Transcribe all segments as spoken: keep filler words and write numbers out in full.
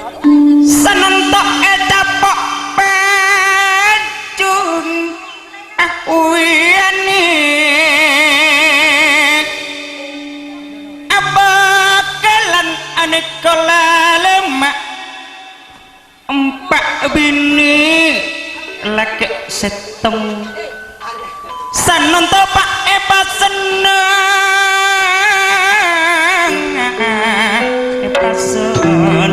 Sanonto' è tapo' pèncong, ah, wiyani. Abhâkalan anèka lalema', empa' binè' lakè' sèttong. Sanonto' pa' èpasenneng, èpasen.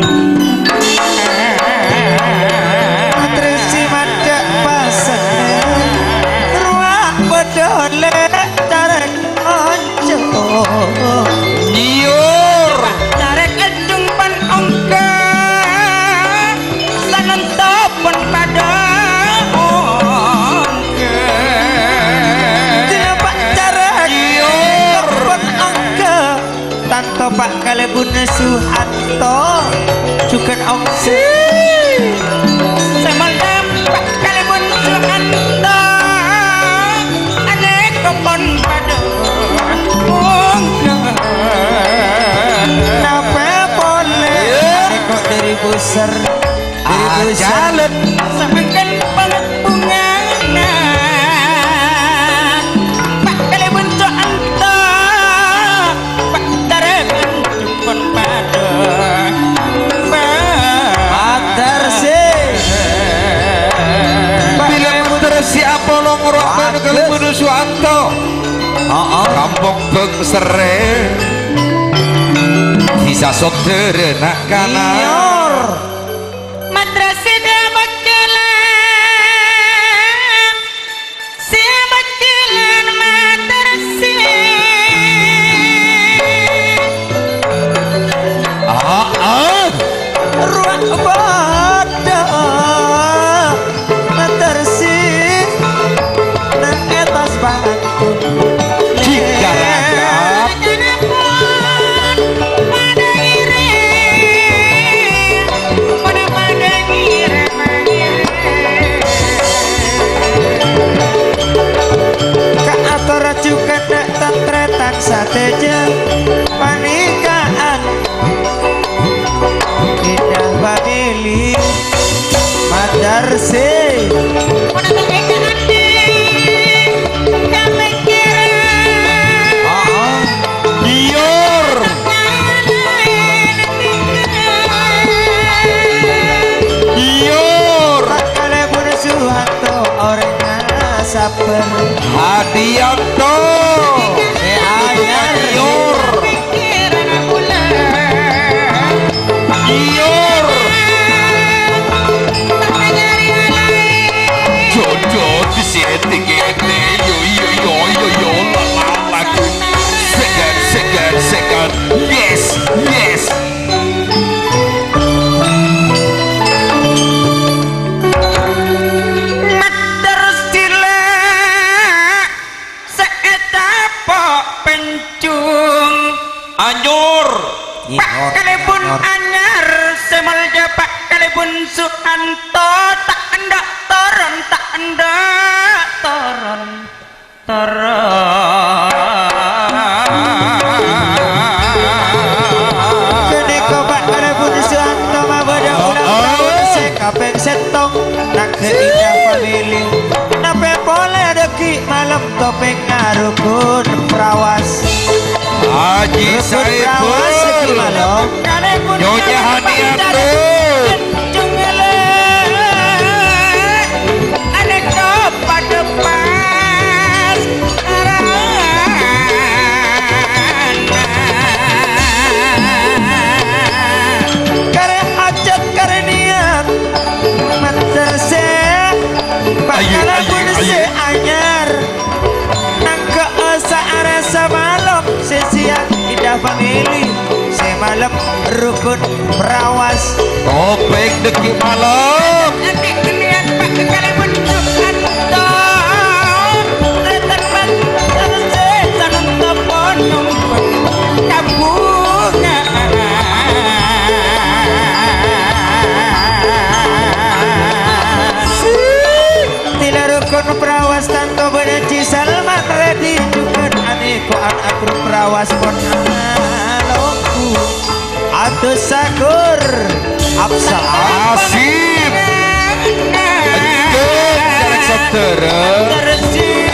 Matresi madhâ' pasenneng, rowa padâ lè' tarèk onco. Nyiur. Tarèk èdhung pan ongghâ. Sanonto' pon padâ ongghâ. Dina pa' carèk pon ongghâ. Tanto pa' kalèbun Suhanto jhughân ongghâ. Sè molja pa' kalèbun Suhanto. Anèka pon padâ ongghâ. Napè polè anèka dâri Buser. Dâri Buser. Ajâlân. Samangkèn pangabbhungana. Pa' kalèbun Suhanto. Pa' tarèk pon padâ. Mater sè. Bilâ mater sè apolong rowa kalèbun Suhanto. Heeh. Kampong Bangserè. Bisa saudara nak kana. Nyiur. Mater sè dâ' bhâjâlân, sè bhâjâlân mater sè. Ah, ah. Rowa padâ mater sè neng è attas bâ-, Jika ragab. Kaator jhughân tan-tarètan sadhâjâ panèka. Indah Family Madarse. Heeh. Dior. Dior. Kalèbun Suhanto orèngnga sabbhân. Hadiyanto. Sè anyar. Dior. Dior. Jodoh di sini kete. Yo, yo, yo, yo, yo, la, la, la. Second, second, second. Yes, yes. Mater sila. Sè ètapo' pèncung. Anyor. Pak Kalèbun anyar sè molja Pak Kalèbun Suhanto, ta' endâ' toron, ta' endâ' toron, toron. Ghânèka Pak Kalèbun Suhanto mabâdâ ulang taon sè kapèng sèttong, nangghâ Indah Family. Napè polè dâggi' malem topèngnga rukun prawas. Haji Saiful. Rukun prawas dâggi' malem. Nyonya Hanianto. Anèka padâ pas. Karè hajat karè niat, mater sè, ayo, ayo, ayo, sè anyar, nangghâ saarè samalem sè siang Indah Family, sè malem rukun prawas. Topèng dâggi' malem. Ati kenian Pak Kalèbun Suhanto. Tretan Pak Sarse sanonto ponong kabunga. Tila rukun prawas tanto bâdâ Ji Salman Reddy jhughân anèko'an akrab prawas pon alonggu. Dosa gur. Absa. Asip. Enjing, sareng saudara. Tersi.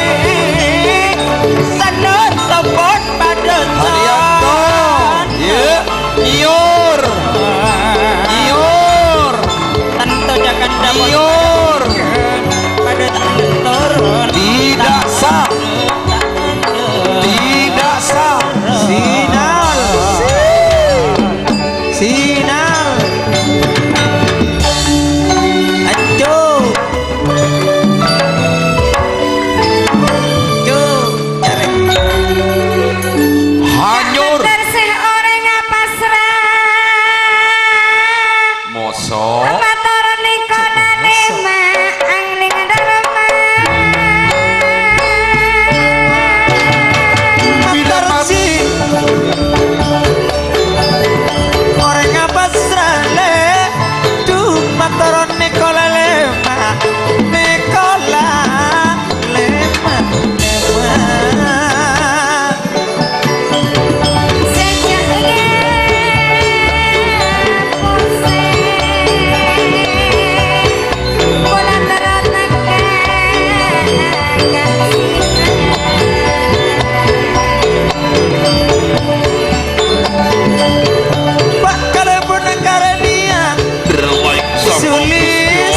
Sanut topot pada Haryanto. Iya. Nyiur. Nyiur. Tanto jakan dapat. Nyiur. Pada tanto. Tidak sah. Tidak sah. Sinal. Sinal. Aco. Aco. Hanyur. Tersih orèng apasra. Moso. Mator nèko nalèma angling dharma. Bidan mati. Orèng apasra lè, du mator nèko lalèma, nèko lalèma, lèma. Pak, kalèpon karaniya. Sulis.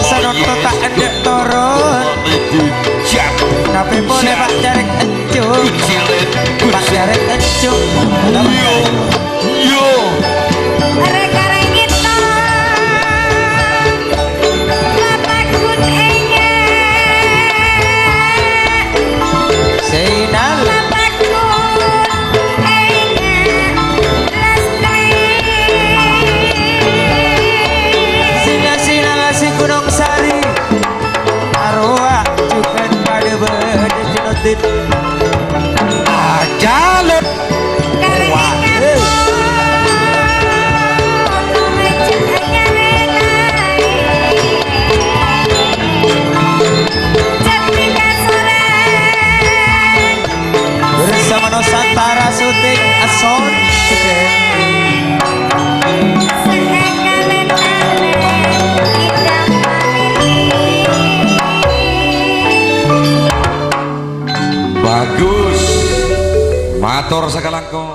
Sanonto ta' endek toron. Tapè polè Pak Carèk Enco. Pak Carèk Enco. Yo. Rèng-karèng ngètong. Bapak Gun Enga. Sènal. Bapak Gun Enga. Lestri. Singa-singa la sè Gunung Sari. Arowa jhughân padâ bâdâ Junodin. Ajalet. Wah, eh. Bersama Nusantara Syuting Ason. Bagus. Mator sakalangkong.